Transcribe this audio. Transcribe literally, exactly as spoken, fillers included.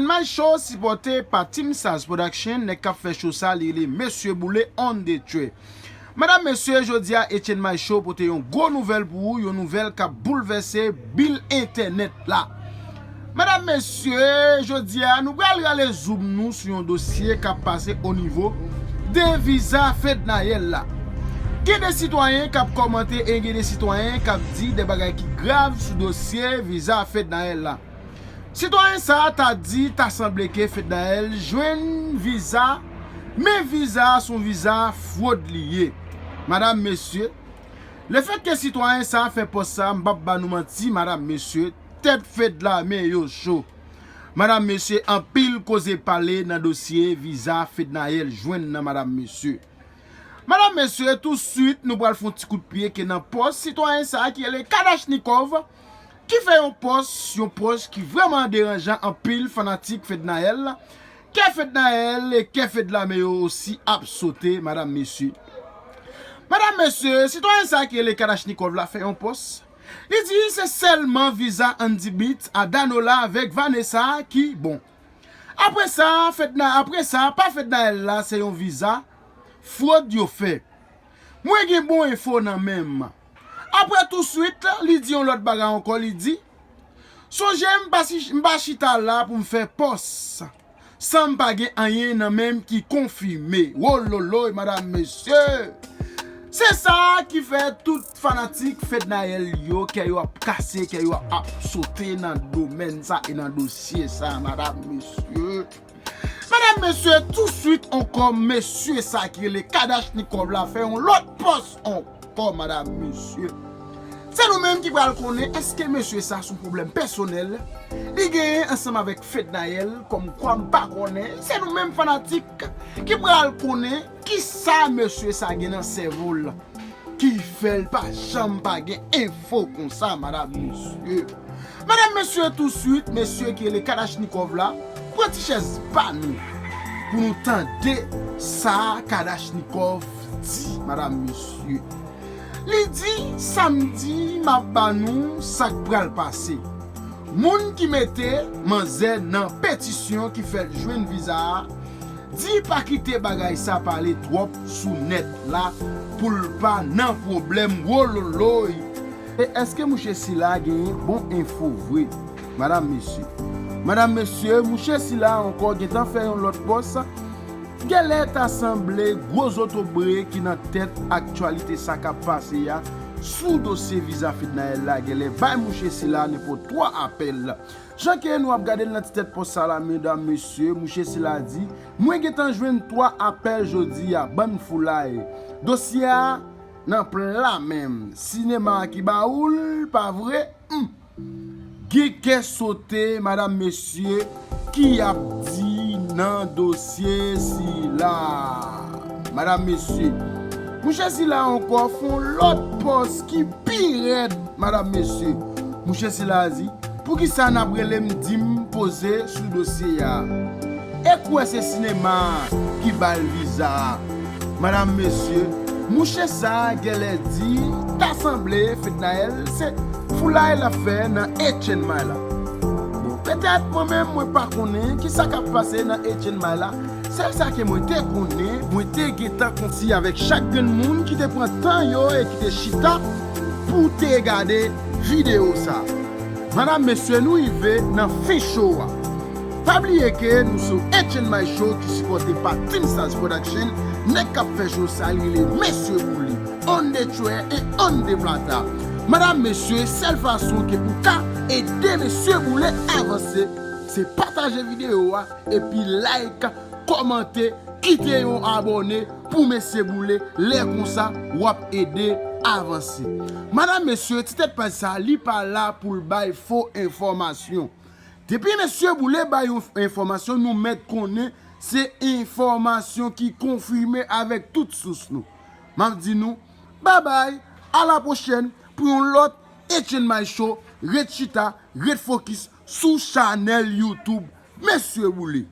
My Show sipòte pa Team Saz Production, nèg k ap fè show sa, li rele Mesye Boule on the track. Madam, mesye, jodi a Etienne My Show pote yon gwo nouvèl pou ou, yon nouvèl k ap boulvèse bil entènèt la. Madam, mesye, jodi a nou pral rale zoom nou sou yon dosye k ap pase o nivo de viza Fednaelle la. Gen de sitwayen k ap kòmante e gen de sitwayen k ap di de bagay ki grav sou dosye viza Fednaelle la. Sitwayen sa a ta di ta sanble ke Fednaelle jwenn viza, men viza a se yon viza fwod li ye. Madam, mesye, lefètke sitwayen sa a fè pòs sa a, m p ap ba nou manti, madam, mesye, tèt Fedlame yo cho. Madam, mesye, anpil koze pale nan dosye viza Fednaelle jwenn nan, madam, mesye. Madam, mesye, touswit nou pral fè yon ti kout pye ke nan pòs sitwayen sa a ki rele Kadachnikov, ki fè yon pòs, yon pòs ki vrèman deranjan anpil fanatik Fednaelle. Kè Fednaelle e kè Fedlame yo osi ap sote, madam, mesye. Madam, mesye, sitwayen sa a ki rele Kadachnikov la fè yon pòs. Li di se sèlman viza Andy Beat a Danola avèk Vanessa ki bon. Apre sa, Fedna, apre sa, pa Fednaelle la, se yon viza fwod yo fè. Mwen gen bon enfo nan men m. Apre touswit, li di yon lòt bagay ankò, li di, sonje m pa si, m pa chita la pou m fè pòs san m pa gen anyen nan men m ki konfime. Wololoy, madam, mesye! Se sa ki fè tout fanatik Fednaelle yo, kè yo ap kase, kè yo ap, ap sote nan domèn sa e nan dosye sa, madam, mesye. Madam, mesye, touswit ankò, mesye sa ki rele Kadachnikov la fè yon lòt pòs ankò, madam, mesye. Se nou menm ki pral konnen èske mesye sa se yon pwoblèm pèsonèl li genyen ansanm avèk Fednaelle, kòmkwa m pa konnen. Se nou menm fanatik ki pral konnen kisa mesye sa gen nan sèvo l ki fè l pa janm pa gen enfo konsa, madam, mesye. Madam, mesye, touswit, mesye ki rele Kadachnikov la, pran ti chèz ba nou pou nou tande sa Kadachnikov di, madam, mesye. Li di, samdi, m ap ba nou sa k pral pase. Moun ki mete manzè nan petisyon ki fè l jwenn viza a, di pa kite bagay sa pale twòp sou nèt la pou l pa nan pwoblèm, wololoy. E èske mouche sila genyen bon enfo vre? Madam, mesye. Madam, mesye, mouche sila ankò gentan fè yon lòt pòs. Genlè ta sanble gwo zotobre ki nan tèt aktyalite sa k ap pase a sou dosye viza Fednaelle la, genlè bay mouche sila nenpòt twa apèl. Jan ke nou ap gade l nan ti tèt pòs sa la, medam, mesye, mouche sila di, mwen gentan jwenn twa apèl jodi a, bann foulay. Dosye a nan pla menm. Sinema a ki ba ou l, pa vre? Hmm. Gen kè sote, madam, mesye, ki ap di nan dosye sila. Madam, mesye, mouche sila ankò fè yon lòt pòs ki pi rèd, madam, mesye. Mouche sila di, poukisa n ap rele m di m poze sou dosye a? E kwè se sinema a ki ba l viza a. Madam, mesye, mouche sa a genlè di ta sanble Fednaelle se foulay l ap fè nan H and M la. Bon, petèt mwen menm mwen pa konnen kisa k ap pase nan H and M la. Sèl sa ke mwen te konnen, mwen te gentan konti avèk chak grenn moun ki te pran tan yo e ki te chita pou te gade videyo sa. Madam, mesye, nou rive nan fen show a. Pa bliye ke nou sou H and M Show ki sipòte pa Team Stars Production, nèg k ap fè show sa li rele Mesye Boule, on the track e on the plateau. Madam, mesye, sèl fason ke ou ka ede Mesye Boule avanse, se pataje videyo a epi like, kòmante, kite yon abòne pou Mesye Boule. Lè konsa, w ap ede avanse. Madam, mesye, ti tèt paj sa, li pa la pou l bay fo enfòmasyon. Depi Mesye Boule bay yon enfòmasyon, nou mèt konnen se enfòmasyon ki konfime avèk tout sous nou. M ap di nou, babay, a la pwochèn pou yon lòt H and M Show. Ret chita, ret fokis sou chanèl YouTube Mesye Boule.